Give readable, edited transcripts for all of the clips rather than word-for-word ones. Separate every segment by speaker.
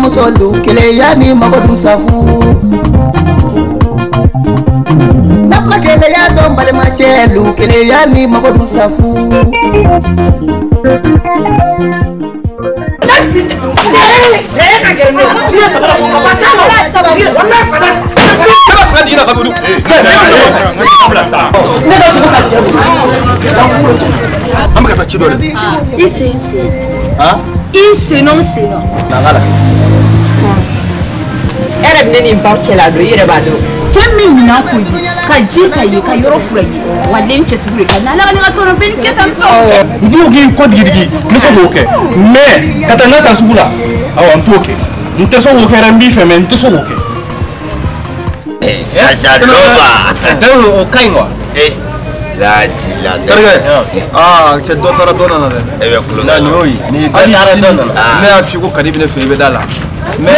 Speaker 1: Musolu keleya ni mago dun safu. N'a keleya dɔn balimacɛ lu keleya ni mago dun safu.
Speaker 2: An bɛ ka taa ci dɔ de.
Speaker 3: I sen sen. I sen nɔ sen nɔ.
Speaker 2: Na la.
Speaker 4: E yɛrɛ bɛ ne ni n baw cɛla don i yɛrɛ b'a dɔn.
Speaker 3: Cɛ min ɲinan kun ye ka ji ka ye ka yɔrɔ fura ye wa den cɛsiri ka n'ala ka ne ka tɔnɔ bɛ nin kɛ tan tɔ.
Speaker 2: N ko k'i kɔ digidigi n bɛ se k'o kɛ mais ka taa n ka san sugu la awɔ n t'o kɛ n tɛ se k'o kɛ dɛ n b'i fɛ mais n tɛ se k'o kɛ.
Speaker 5: Sasa loba.
Speaker 6: Donc o ka ɲi wa.
Speaker 5: Laji la.
Speaker 2: Terikɛ aa cɛ dɔ taara dɔ nana dɛ.
Speaker 5: E bɛ kulonkɛ la.
Speaker 6: N'o ye ni dɔ taara dɔ nana.
Speaker 2: Ne y'a f'i ye ko Kadi bɛ ne fɛ i bɛ da la. Mais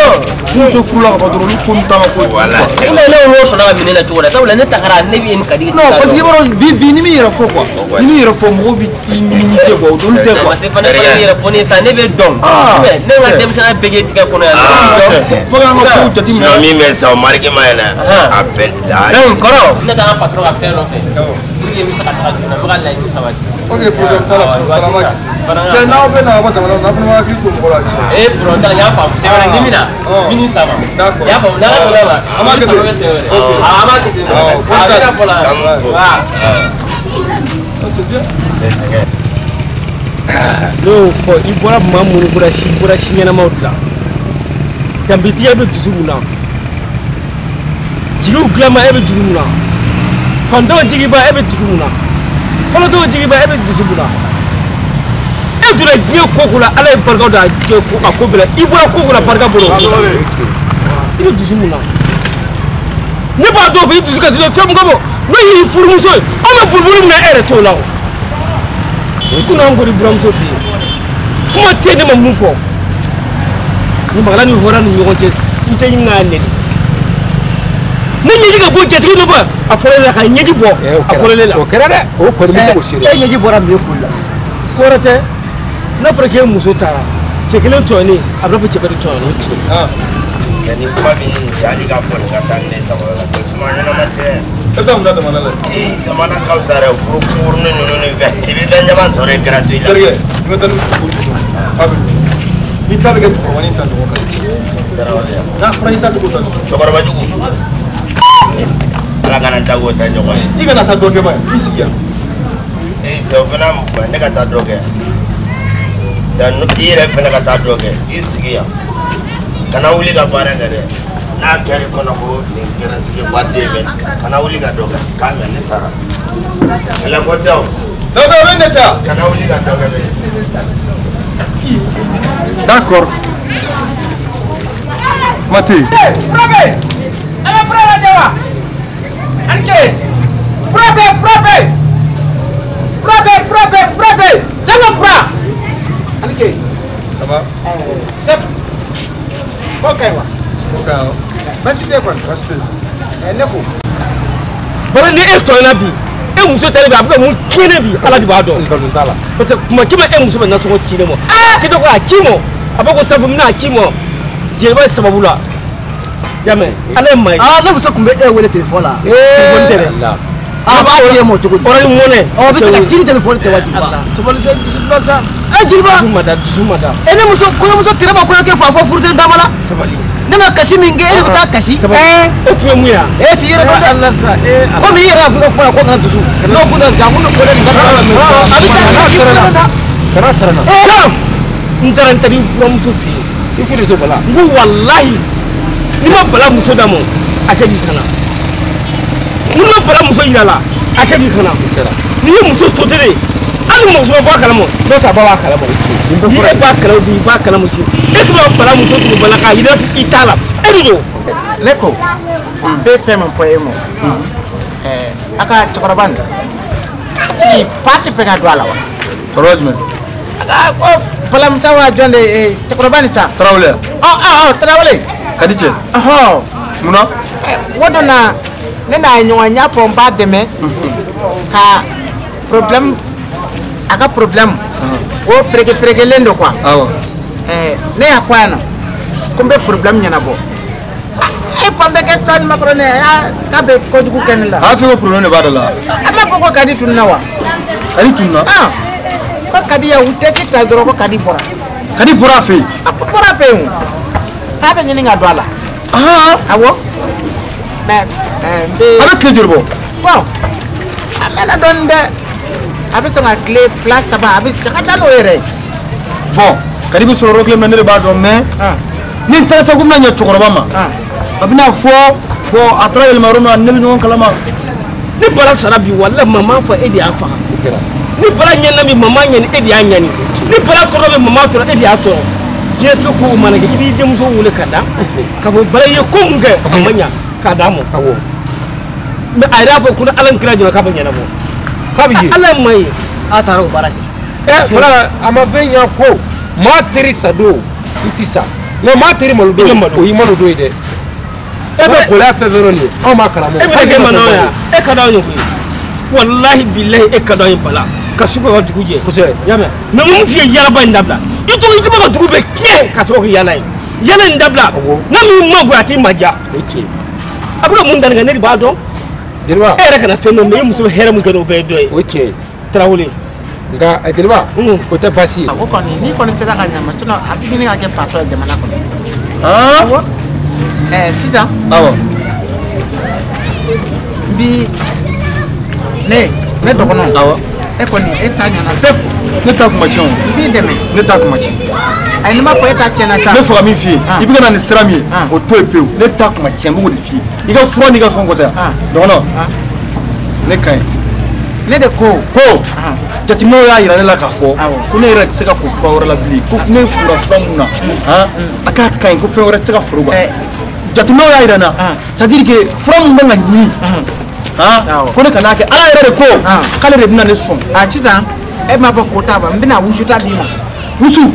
Speaker 2: muso furula ka ban dɔrɔn olu ko ninnu t'an ka ko.
Speaker 5: Wala.
Speaker 6: Mais ne y'o sɔnna ka minɛ ne la cogo di sabula ne tagara ne bɛ nin Kadi.
Speaker 2: Non parce que i b'a dɔn bi bi ni m'i yɛrɛ fɔ quoi ni m'i yɛrɛ fɔ mɔgɔw b'i minimiser quoi olu tɛ quoi.
Speaker 6: Parce que fana yɛrɛ fɔ ne sisan ne bɛ dɔn. Ne ka denmisɛnninya bɛɛ kɛ tigɛ kɔnɔ yan.
Speaker 2: Fo k'an ka kow jateminɛ.
Speaker 5: Sinon min bɛ sa o marike ma yɛlɛ. A bɛɛ la.
Speaker 6: Donc kɔrɔ ne ka patron ka fɛn nɔfɛ. Pour que n bɛ se ka taga joona n bɛ ka laɲini sabati.
Speaker 2: Ok problème t'a la problème t'a la. Cɛ n'aw bɛ na ka bɔ jamana kɔnɔ n'aw fana b'a hakili to mɔgɔ la cɛ.
Speaker 6: Ee problème t'a la n y'a faamu c'est vrai ni min na min ni sama.
Speaker 2: D'accord.
Speaker 6: N y'a faamu n'ala sɔnna ma.
Speaker 2: An b'a kɛ ten.
Speaker 6: Bɛ sɛbɛn.
Speaker 2: Ok.
Speaker 6: An b'a kɛ ten.
Speaker 2: Awɔ.
Speaker 6: A bɛ na fɔ la.
Speaker 2: C'est bien.
Speaker 7: Ne y'o fɔ i bɔra maa minnu bɔra si bɔra si ɲɛnamaw dilan danbetigiya bɛ dusu mun na jigiw dilanma e bɛ jigi mun na fantanw jigiba e bɛ jigi mun na fɔlɔtɔw jigiba e bɛ dusu mun na e donna diɲɛ ko ko la ala ye barika don a ko bɛɛ la i bɔra ko ko la barika bolo i bɛ dusu mun na ne b'a dɔn fɔ i dusu kasi fɛn mun kama n'o y'i furumuso ye anw bɛ boliboli min na e yɛrɛ t'o la o. Kun an kɔni buramuso fɛ yen kuma tɛ ne ma mun fɔ ni magala ni hɔrɔn ni ɲɔgɔn cɛ n tɛ ɲini k'a nɛni ne ɲɛji ka bɔ jatigi nɔfɛ a fɔra ne la ka ɲɛji bɔ a fɔra ne la
Speaker 8: o kɛra dɛ o kɔni bɛ se k'o seere
Speaker 1: e ɲɛji bɔra mun koli la sisan
Speaker 7: ko wɛrɛ tɛ n'a fɔra k'e muso taara cɛ kelen tɔɲɔnen a bɛ fɔ cɛ bɛɛ de tɔɲɔnen.
Speaker 5: Cɛ ni kuma min hali ka fɔ nin ka taa ni ne jamana la kuma ɲɛnama tɛ.
Speaker 2: E bɛ taa mun na jamana la.
Speaker 5: Ee jamana ka fisa dɛ furu kunkurunin ninnu ni fɛn i bɛ fɛn caman sɔrɔ yen gratuit la.
Speaker 2: Terikɛ i bɛ taa ni muso ko fa bɛ n'i ta bɛ kɛ cɛkɔrɔba ni ta ɲɔgɔn kan. N'a fɔra i ta cogo ta ɲɔgɔn.
Speaker 5: Cɛkɔrɔba jugu. Ala kana taa k'o ta ɲɔgɔn ye.
Speaker 2: I kana taa dɔ kɛ ba ye i sigi yan.
Speaker 5: Ee cɛ o fana ne ka taa dɔ kɛ. Cɛ i yɛrɛ fana ka taa dɔ kɛ i sigi yan. Kana wuli ka baara kɛ dɛ. N'a kɛra i kɔnɔ ko nin kɛra sigi baden bɛ kana wuli ka dɔ kɛ k'a mɛn ne taara. Kɛlɛ ko tɛ o.
Speaker 2: Dɔ bɛ ne cɛ.
Speaker 5: Kana wuli ka dɔ kɛ dɛ.
Speaker 2: D'accord. Mate.
Speaker 8: Frappe! A bɛ fura lajɛ wa? Anike! Frappe! Frappe! Frappe! Frappe! Frappe! Jama fura! Anike.
Speaker 2: Ça va?
Speaker 8: Cɛ. Ko ka ɲi wa?
Speaker 2: Ko ka ɲi.
Speaker 8: Baasi tɛ kɔni.
Speaker 2: Baasi tɛ.
Speaker 8: Ne ko.
Speaker 7: Bari ni e tɔɲɔna bi e muso ta bi a bɛ ka mun tiɲɛ ne bi ala de b'a dɔn.
Speaker 8: Nkalon t'a la.
Speaker 7: Parce que kuma caman e muso bɛ nasɔngɔ ci ne ma. K'i to ko a ci ma a b'a ko sabu n bɛna a ci ma jeliba sababu la. I y'a mɛn ala ye maa ye.
Speaker 1: Aa ne muso tun bɛ e wele telefɔni la.
Speaker 7: Telefɔni tɛ dɛ.
Speaker 1: A b'a ci e ma cogo di.
Speaker 7: Orange Money.
Speaker 1: Ɔ bɛ se ka ci ni telefɔni tɛ wa Jeliba.
Speaker 7: Sabali sa dusu duman sa.
Speaker 1: E Jeliba.
Speaker 7: Dusu ma da dusu ma da.
Speaker 1: E ne muso kɔɲɔmuso tɛrɛ ma kɔɲɔ kɛ fa fɔ furusiri taama la.
Speaker 7: Sabali.
Speaker 1: Ne ma kasi min kɛ e de bɛ taa kasi.
Speaker 7: Sabali. O tun ye mun ye wa.
Speaker 1: E t'i yɛrɛ dɔn dɛ.
Speaker 7: Ala sa e ala.
Speaker 1: Komi i yɛrɛ y'a fɔ i ka kuma la ko kana dusu. N'o kun tɛ sisan n kun bɛ kɔlɛ nin ka a bɛ taa kasi fɛnɛ ta.
Speaker 8: Kana sara na.
Speaker 7: Ee n taara n taara i buramuso fɛ yen.
Speaker 8: I ko de to bala.
Speaker 7: N ko walahi n'i ma bala muso d'a ma a kɛ k'i kana. N'i ma bala muso yira la a kɛ k'i kana. N'i ye muso sote de hali mɔgɔ sɔrɔ bɔ a kalama n'o sɔrɔ a ba b'a kalama. Ni e b'a kalama bi i b'a kalama sini e tun b'a bala muso tugu bala k'a yira i t'a la e de don.
Speaker 8: Ne ko n bɛ fɛn min fɔ e ma a ka cɛkɔrɔba nin est-ce que fa tɛ fɛ ka don a la wa.
Speaker 2: Cɛkɔrɔba jumɛn.
Speaker 8: A ka ko balamusa wa jɔn de cɛkɔrɔba nin sa.
Speaker 2: Tarawele.
Speaker 8: Ɔ ɔ Tarawele.
Speaker 2: Kadi cɛ.
Speaker 8: Ɔhɔn.
Speaker 2: Munna.
Speaker 8: O don na ne n'a ye ɲɔgɔn ye n y'a fɔ n b'a dɛmɛ ka problème a ka problème o perekeperekelen don quoi.
Speaker 2: Awɔ.
Speaker 8: Ne y'a fɔ a ɲɛna ko Ko n bɛ problème ɲɛnabɔ. E pan bɛ kɛ tɔni makɔrɔni ye k'a bɛ kojugu kɛ ne la.
Speaker 2: A y'a fɔ ko problème de b'a da la.
Speaker 8: A ma fɔ ko Kadi tununna wa?
Speaker 2: Kadi tununna?
Speaker 8: Ko Kadi ya u tɛ se ta dɔrɔn ko Kadi bɔra.
Speaker 2: Kadi bɔra a fɛ yen?
Speaker 8: A bɔra a fɛ yen o. K'a bɛ ɲini ka don a la. Awɔ. Mais n bɛ.
Speaker 2: A bɛ tile joli bɔ?
Speaker 8: Bon a mɛnna dɔɔni dɛ. A bɛ sɔn ka tile 2 3 a bɛ a ka ca n'o yɛrɛ ye.
Speaker 2: Bon Kadi bɛ sɔrɔ yɔrɔ kelen min na ne de b'a dɔn mais. Ni n taara sa ko n bɛna ɲɛ cɛkɔrɔba ma. A bɛna fɔ bon a taara yɛlɛma yɔrɔ min na ne bɛ ɲɔgɔn kalama.
Speaker 7: Ni Bala sara bi walahi mama fɔ e de y'a faga. Ni Bala ɲɛna bi mama ɲɛni e de y'a ɲɛni. Ni Bala tɔɔrɔ bɛ mama tɔɔrɔ e de y'a tɔɔrɔ. Diɲɛtigɛ ko o mana kɛ i b'i denmuso wele ka da k'a fɔ Bala i ye ko mun kɛ a ma ɲa k'a d'a ma. Awɔ. Mais a yɛrɛ y'a fɔ ko ni Ala ni kira jɔra k'a bɛ ɲɛnabɔ. K'a bɛ ye. Ala ma ye.
Speaker 1: A taara o baara kɛ.
Speaker 9: Ɛ Bala a ma fɛn ɲa ko maa teri sa don i ti sa. Nka maa teri malo don o y'i malo don ye dɛ. E bɛ gɛlɛya fɛn fɛn rɔ nin ye anw b'a kalama.
Speaker 7: E bɛ kɛ manɔgɔ ye e ka d'anw ye koyi. Walahi bilahi e ka d'anw ye Bala ka su ka dugu jɛ. Kosɛbɛ. I y'a mɛn mais mun f'i ye yalaba in dabila i tɔgɔ i tɛ ka dugu bɛɛ tiɲɛ ka sababu kɛ yala ye. Yala in dabila n'a m'i mago a t'i ma diya.
Speaker 9: O ye tiɲɛ ye.
Speaker 7: A bɛ ka mun danni kɛ ne de b'a dɔn.
Speaker 9: Jeliba.
Speaker 7: E yɛrɛ kana fɛn dɔn mais e muso bɛ hɛrɛ mun kɛ n'o bɛɛ ye dɔ ye.
Speaker 9: O ye tiɲɛ ye.
Speaker 7: Tarawele.
Speaker 9: Nka jeliba o tɛ baasi ye.
Speaker 8: O kɔni n'i kɔni sera ka ɲa ma sinon a bɛ ɲini ka kɛ patɔ ye jamana kɔnɔ. Awɔ. Sisan.
Speaker 2: Awɔ.
Speaker 8: N bi ne dɔgɔnɔ.
Speaker 2: Awɔ.
Speaker 8: E kɔni e ta ɲɛna pewu.
Speaker 2: Ne ta kuma tiɲɛ o.
Speaker 8: N b'i dɛmɛ.
Speaker 2: Ne ta kuma tiɲɛ.
Speaker 8: Ayi n'i ma fɔ e ta tiɲɛna sa.
Speaker 2: N bɛ fɛ ka min f'i ye. I bɛ ka na ni sira min ye. O to yen pewu. Ne ta kuma tiɲɛ n b'o de f'i ye. I ka fura n'i ka fɛn ko tɛ. Dɔgɔnɔ. Ne ka ɲi.
Speaker 8: Ne de ko.
Speaker 2: Ko. Jateminɛw y'a yira ne la k'a fɔ ko ne yɛrɛ tɛ se ka ko fura wɛrɛ la bilen ko ne kura fura mun na a k'a ka ɲi ko fɛn wɛrɛ tɛ se ka foro kan. Jateminɛw y'a yira n na c'est à dire que fura mun kan ka ɲini ko ne kana kɛ Ala yɛrɛ de ko k'ale de bɛna ne sɔn.
Speaker 8: Sisan e m'a fɔ ko ta ba n bɛna wusuta d'i ma.
Speaker 2: Wusu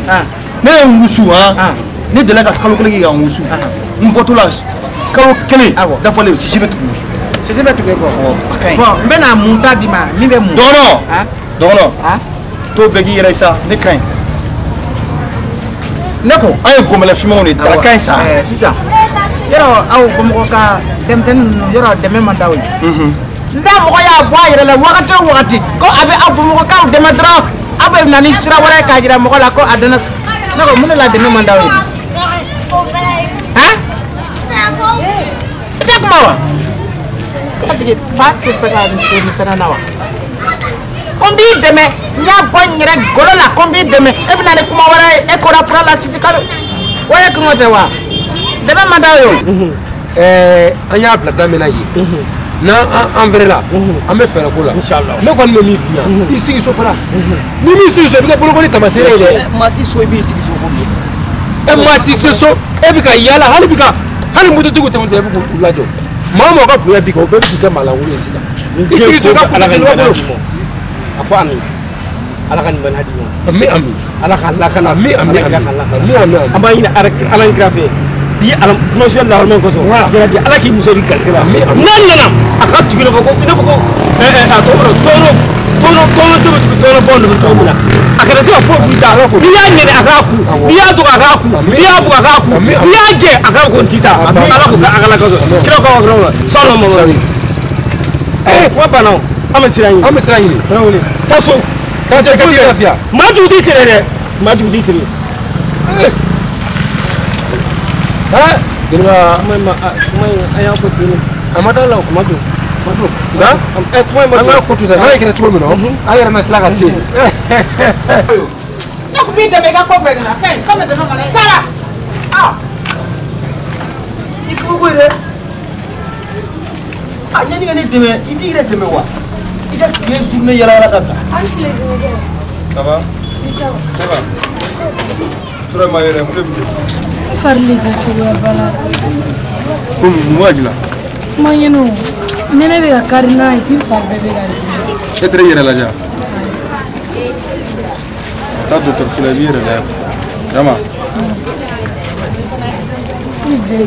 Speaker 2: ne ye n wusu ne delila ka kalo 1 kɛ ka n wusu n bɔtɔ la kalo 1 dafalen sisi bɛ tugu.
Speaker 8: Sisi bɛ tugu e kɔ.
Speaker 2: A ka ɲi.
Speaker 8: Bon n bɛna mun ta d'i ma min bɛ mun.
Speaker 2: Dɔgɔnɔ. Dɔgɔnɔ t'o bɛɛ k'i yɛrɛ ye sa ne ka ɲi.
Speaker 8: Ne ko
Speaker 2: an ye gɔnbɛlɛ finmanw de ye a ka ɲi sa.
Speaker 8: Sisan yɔrɔ aw Bamakɔ ka denmisɛnnin ninnu yɔrɔ dɛmɛ man d'aw ye. N'a mɔgɔ y'a bɔ a yɛrɛ la wagati o wagati ko a bɛ aw Bamakɔkaw dɛmɛ dɔrɔn aw bɛ na ni sira wɛrɛ ye k'a jira mɔgɔ la ko a dɛmɛ. Ne ko mun de la dɛmɛ man d'aw ye? Han? I tɛ kuma wa? Parce que fa tɛ fɛ ka nin to nin fana na wa? Ko n b'i dɛmɛ n y'a bɔ n yɛrɛ golo la ko n b'i dɛmɛ e bɛ na ni kuma wɛrɛ ye e kora fura la sisi kalo o ye kɔngɔ tɛ wa dɛmɛ man d'aw ye o.
Speaker 9: An y'a bila da min na yen n'an an fɛrɛ la an bɛ fɛɛrɛ ko la. Ne kɔni bɛ min f'i ɲɛna i sigi so fana n'i m'i sigi so i bɛ kɛ bolokoli tamaseere ye dɛ.
Speaker 1: Maa ti so i b'i sigi so ko min.
Speaker 9: Maa ti se so e bɛ ka yaala hali bi ka hali mototigiw tɛmɛtɔ i bɛ k'u lajɔ maa o maa ka bonya b'i kan o bɛɛ bɛ k'i kɛ maalankolon ye sisan. I sigi so i ka
Speaker 7: Ala ka nin
Speaker 9: bolo.
Speaker 7: A fɔ ami Ala ka nin bana di ma.
Speaker 9: Ami ami.
Speaker 7: Ala k'a lakana.
Speaker 9: Ami ami
Speaker 7: Ala k'a lakana.
Speaker 9: ami ami ami.
Speaker 7: An b'a ɲini Ala ni kira fɛ bi ala dimanche lahɔrɔma kosɔn. Yarabi Ala k'i muso di garisɛgɛ la.
Speaker 9: Ami ami.
Speaker 7: N'a nana a ka tugu i n'a fɔ ko a tɔgɔ tɔɔrɔ tɔɔrɔ tɔɔrɔ tɛ bɛ tugu tɔɔrɔ bɔ nɔfɛ cogo min na a kana se ka foyi b'i ta n'i y'a nɛni a k'a ku n'i y'a dɔgɔ a k'a ku n'i y'a bugɔ a k'a ku n'i y'a gɛn a k'a ko n t'i ta Ala ko k'a ala kosɔn kira ko kira ko sɔlɔ mɔmɔ. Kuma banna o an bɛ sira ɲini.
Speaker 9: An bɛ sira ɲini.
Speaker 7: Tarawele taa so.
Speaker 9: Taa so i ka t'i lafiya.
Speaker 7: Maa jugu t'i tere dɛ maa jugu t'i tere.
Speaker 9: Jeliba.
Speaker 7: Kuma in ma kuma in an y'a fɔ ten de.
Speaker 9: A ma da la o.
Speaker 7: A ma don.
Speaker 9: A ma don. Nka.
Speaker 7: Kuma in ma don.
Speaker 9: An ka ko to ten n'a kɛra cogo min na an yɛrɛ ma tila ka se.
Speaker 8: Ne kun b'i dɛmɛ i ka ko bɛɛ ɲɛna a ka ɲi komi dɛmɛ kɔni taara.
Speaker 1: I kabako ye dɛ. A yanni ka ne dɛmɛ i t'i yɛrɛ dɛmɛ wa? I ka tile journée yala yala ka bila.
Speaker 10: An tile jumɛn?
Speaker 2: Ça va? Ça va? Sura ma yɛrɛ mun de bɛ yen?
Speaker 10: N fari le ka cogoya ba la.
Speaker 2: Komi mun b'a jira?
Speaker 10: Kuma ɲini o nɛnɛ bɛ ka kari n na et puis n fari bɛɛ bɛ ka dimi.
Speaker 2: E taara i yɛrɛ lajɛ wa? Taa dɔgɔtɔrɔso la i b'i yɛrɛ lajɛ. Jama.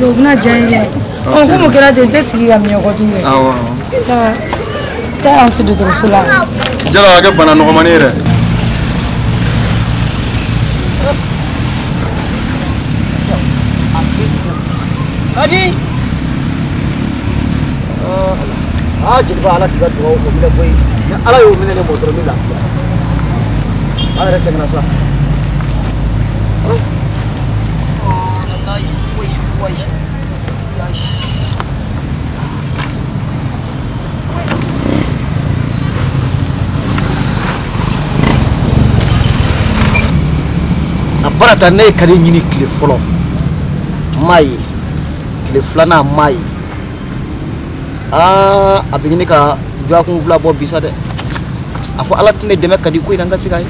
Speaker 10: O bɛna diya n ye dɛ. Ɔ komi o kɛra ten n tɛ sigi ka miɲɔgɔ dun dɛ.
Speaker 2: Awɔ awɔ.
Speaker 10: Taa taa an fɛ dɔgɔtɔrɔso la.
Speaker 2: Jala a kɛ bana nɔgɔmani ye dɛ.
Speaker 1: Kadi. Ah jeliba ala k'i ka dugawu o minɛ koyi. Ni ala y'o minɛ ne mɔ dɔrɔn n bɛ lafiya. An yɛrɛ sɛgɛnna sa. A baara ta ne ye Kadi ɲini tile fɔlɔ n m'a ye, tile filanan n m'a ye. Aa a bɛ ɲini ka dɔgɔkun fila bɔ bi sa dɛ. A fɔ ala tɛ ne dɛmɛ Kadi ko in na n ka se k'a ye.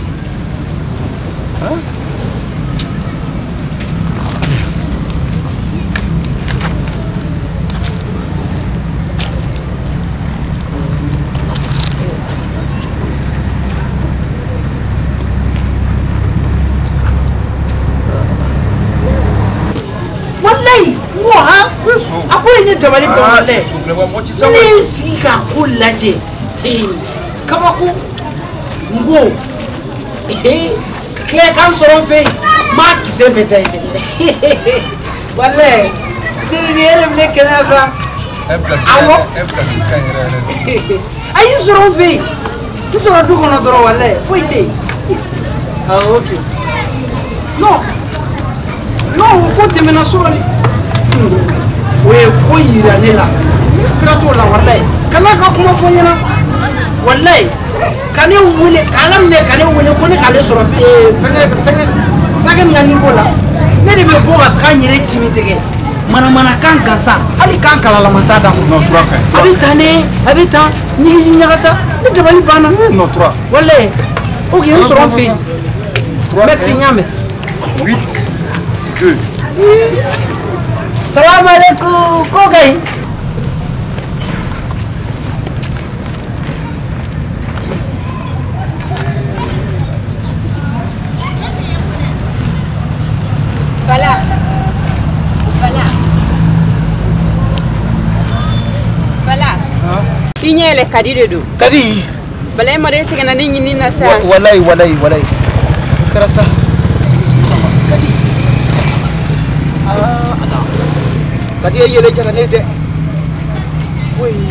Speaker 8: A ko ye ne dabali ban walayi. Ne ye n sigi k'a ko lajɛ. Kabako n ko tile kan sɔrɔ n fɛ yen n b'a kisɛ bɛɛ da i tɛgɛ. Walayi teri ni e de bɛ ne kɛnɛya sa. Awɔ. A y'i sɔrɔ n fɛ yen. N sɔrɔ du kɔnɔ dɔrɔn walayi foyi tɛ yen. Awɔ ok. Non non o ko tɛmɛna so kɔni. O ye ko yira ne la, ne sira t'o la walayi. Kana ka kuma fɔ n ɲɛna walayi. Ka ne wele k'ala minɛ ka ne wele ko ne k'ale sɔrɔ fɛnkɛ sɛgɛ min ka niveau la. Ne de bɛ bɔ ka taga n yɛrɛ ci ni tɛgɛ. Manamanakan gansan hali kan kalalama t'a da kɔnɔ. A bɛ tan ne a bɛ tan ɲigisi ɲagasa ne dabali banna.
Speaker 2: Non 3.
Speaker 8: Walayi ok n sɔrɔ n fɛ yen. Merci n y'a mɛn.
Speaker 2: 8 2.
Speaker 8: Salam alaikum, ko ka ɲi.
Speaker 3: Voilà. Voilà. Voilà. I ɲɛ yɛlɛ Kadi de don.
Speaker 1: Kadi.
Speaker 3: Bala e ma den sɛgɛnna ne ɲini na sa.
Speaker 1: Walayi walayi walayi. O kɛra sa. Kadi. Ah ala. Kadi ye yɛlɛ jara ne dɛ. Woyi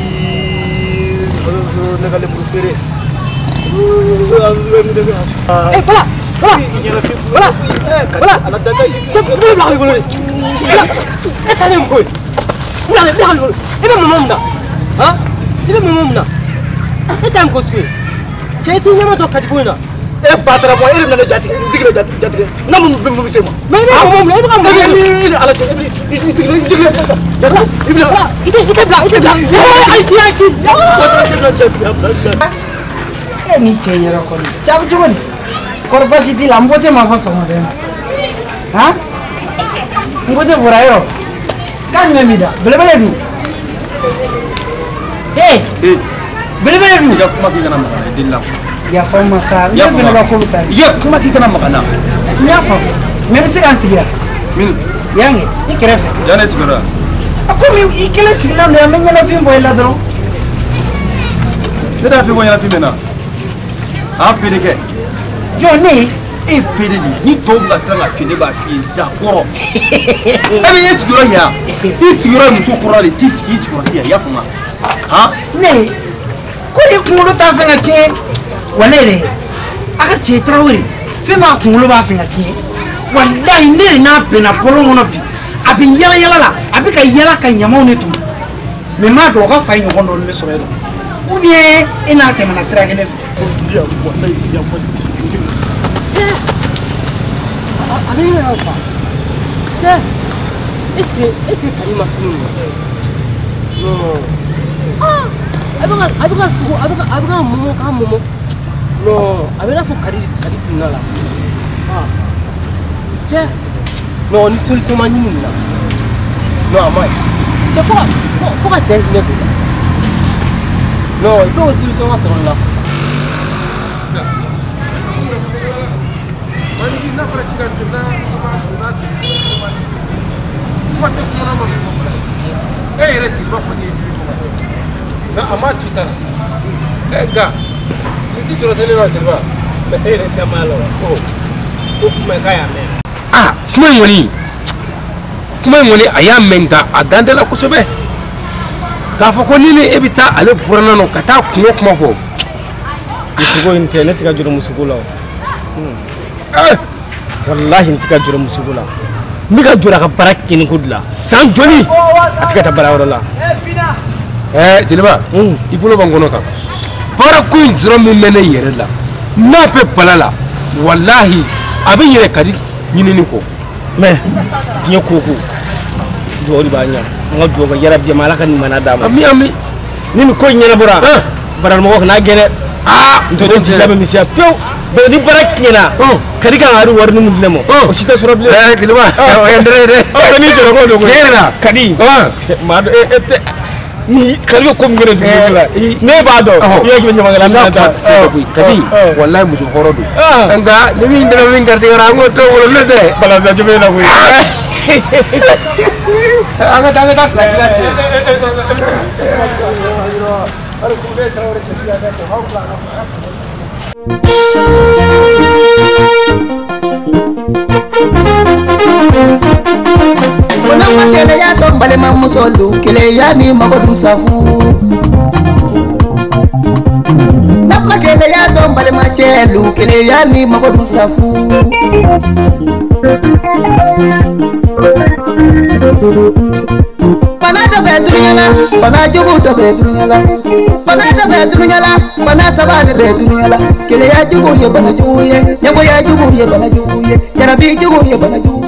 Speaker 1: ne ka lemuru feere.
Speaker 7: Eh Bala, Bala. Bala. Bala.
Speaker 1: Ala da ka yi.
Speaker 7: Cɛ ne bila i bolo de. E ta ne mun ko ye? Bila i bolo. E bɛ mama mun na? Han? I bɛ mama mun na? E ta ye mun ko sugu ye? Cɛ i t'i ɲɛma dɔn Kadi ko in na.
Speaker 1: E ba taara bɔ e de bɛna ne jatigɛ n jigin jatigɛ n ka mun bɛ se ma.
Speaker 7: Mais i bɛ mama mun na? E bɛ ka mun kɛ?
Speaker 1: E ni ala cɛ e bɛ i jigin i bɛna.
Speaker 7: I tɛ bila i tɛ bila. Ayi ayi.
Speaker 8: E ni cɛ yɛrɛ kɔni cɛ a bɛ cogo di? Kɔri baasi t'i la n bɔ tɛ ma fɔ sɔgɔmada in na. Han? N ko tɛ bɔra yɔrɔ k'a jumɛn b'i da belebele dun? Ee belebele dun?
Speaker 2: I ka kuma k'i kana maga n na deli la.
Speaker 8: Yafa n ma sa ne fana ka ko bɛ taa.
Speaker 2: I ka kuma k'i kana maga n na.
Speaker 8: N y'a faamu mais n bɛ se ka n sigi yan.
Speaker 2: Min?
Speaker 8: Yan kɛ i kɛrɛfɛ.
Speaker 2: Yan ne sigiyɔrɔ yan.
Speaker 8: A komi i kelen sigilen don yan n bɛ ɲɛnafin bɔ i la dɔrɔn.
Speaker 2: Ne t'a f'i ko ɲɛnafin bɛ n na. A PD kɛ.
Speaker 8: Jɔn ne?
Speaker 2: E ye PD de ye ni tɔw bɛ ka siran ka f'i ye ne b'a f'i ye zakɔrɔ. E bɛ e sigiyɔrɔ ɲɛ yan. I sigiyɔrɔ ye muso kɔrɔ de t'i sigi i sigiyɔrɔ tɛ yan i y'a faamu han?
Speaker 8: Ne ko de kunkolo t'a fɛ ka tiɲɛ walayi dɛ a ka cɛ Tarawele fɛn b'a kunkolo b'a fɛ ka tiɲɛ walayi ne de n'a bɛnna bɔlɔn kɔnɔ bi a bɛ yala yala la a bɛ ka yala ka ɲamaw de tɔmɔ mais n m'a dɔn o ka fa ye ɲɔgɔn dɔɔni bɛ sɔrɔ e la ou bien e n'a tɛmɛna sira kelen fɛ.
Speaker 7: A bɛ ne yɛrɛ fa cɛ est-ce que Kadi ma tunu non ah a bɛ ka sogo a bɛ ka mɔmɔ k'a mɔmɔ non a bɛ i n'a fɔ Kadi tununa la ah cɛ non ni solution ma ɲini nin na non a ma ɲi cɛ fo ka cɛ hinɛ don la non il faut que solution ka sɔrɔ nin la.
Speaker 9: Kuma tɛ kuma ma min fɔ bala ye e yɛrɛ jeliba kɔni ye sigi fɔ ka tɛmɛ nka a ma tu ta la ɛ nka misi jɔrɔ tɛ ne la jeliba mɛ e yɛrɛ da b'a la wa ko kuma k'a y'a mɛn.
Speaker 7: Aa kuma in kɔni
Speaker 9: Kuma in kɔni a y'a mɛn nka a dan tɛ la kosɛbɛ. K'a fɔ ko ni ni e bɛ taa ale buranna nɔ ka taa kungo kuma fɔ.
Speaker 7: Musoko in tɛ ne tɛ ka jɔrɔ musoko la o. Walahi n tɛ ka jɔrɔ musoko la. N bɛ ka jɔrɔ a ka baara tiɲɛni ko de la. San joli a tɛ ka taa baarayɔrɔ la.
Speaker 9: Jeliba i bolo bɛ n kɔnɔ kan. Baara ko in jɔrɔ min bɛ ne yɛrɛ la n'a bɛ bala la walahi a bɛ yɛrɛ ka di ɲinini kɔ.
Speaker 7: Mais diɲɛ ko ko dugawu de b'a ɲɛ. An ka dugawu kɛ yarabi Ala ka nin d'a ma.
Speaker 9: Ami ami.
Speaker 7: Ni nin ko in ɲɛnabɔra baramɔgɔ kana gɛn dɛ. N tɔ ne jigi labɛn misɛnya pewu. Bɛɛ ni baara tiɲɛna Kadi kan ka hali wari min di ne ma o si tɛ sɔrɔ bilen.
Speaker 9: Jeliba o ye n dɛrɛ ye dɛ.
Speaker 7: Ɔ n'i jɔrɔ ko don koyi.
Speaker 9: Tiɲɛ yɛrɛ la.
Speaker 7: Kadi. Maa dɔ e tɛ ni Kadi bɛ ko min kɛ ne dugu la ne b'a dɔn i y'a k'i bɛ ɲamakalaya minɛ ta.
Speaker 9: Kadi walahi muso hɔrɔn don. Nka ni min dɛmɛ min garijɛgɛ la an k'o to bolo n'o tɛ.
Speaker 7: Balazan jumɛn la koyi.
Speaker 9: An ka taa fila kila cɛ.
Speaker 11: Keleya to balimamusolu keleya ni mago dun safu. Nama keleya to balimacɛlu keleya ni mago dun safu. Bana dɔ bɛ dunuya la, bana jugu dɔ bɛ dunuya la. Bana dɔ bɛ dunuya la, bana saba de bɛ dunuya la. Keleya jugu ye bana jugu ye, ɲɛgoya jugu ye bana jugu ye, jarabi jugu ye bana jugu ye.